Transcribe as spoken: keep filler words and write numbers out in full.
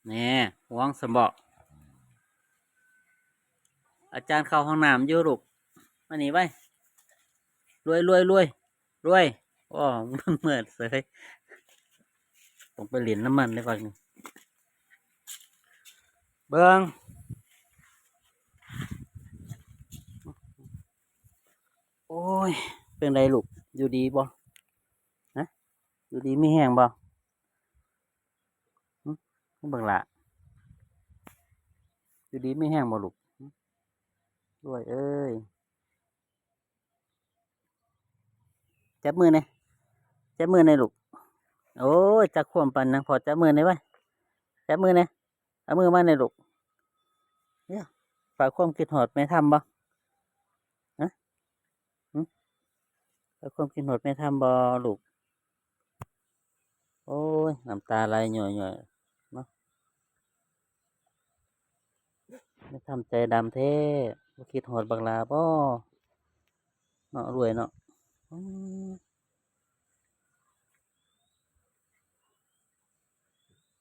แหน่ ห่วงซั่นบ่ อาจารย์เข้าห้องน้ำอยู่ลูก มานี่ไว้ รวย รวย รวย รวย อ้อ มืดเสย ต้องไปเล่นนำมันเด้บัดนี้ เบิ่ง โอ้ย เป็นไดลูก อยู่ดีบ่ ฮะ อยู่ดีมีแฮงบ่ หึ บักหล้า อยู่ดีมีแฮงบ่ลูก หึ รวยเอ้ย จับมือแหน่ จับมือแหน่ลูก โอ้ย จักความปานหยัง พ่อจับมือแหน่ไว้ จับมือแหน่ เอามือมาแหน่ลูก เนี่ย ฝากความคิดฮอดแม่ทำบ่ ฮะ หึ ฝากความคิดฮอดแม่ทำบ่ลูก โอ้ย น้ำตาไหลย้อยๆ เนาะ แม่ทำใจดำแท้ บ่คิดฮอดบักหล้าบ่ เนาะ รวยเนาะ อืม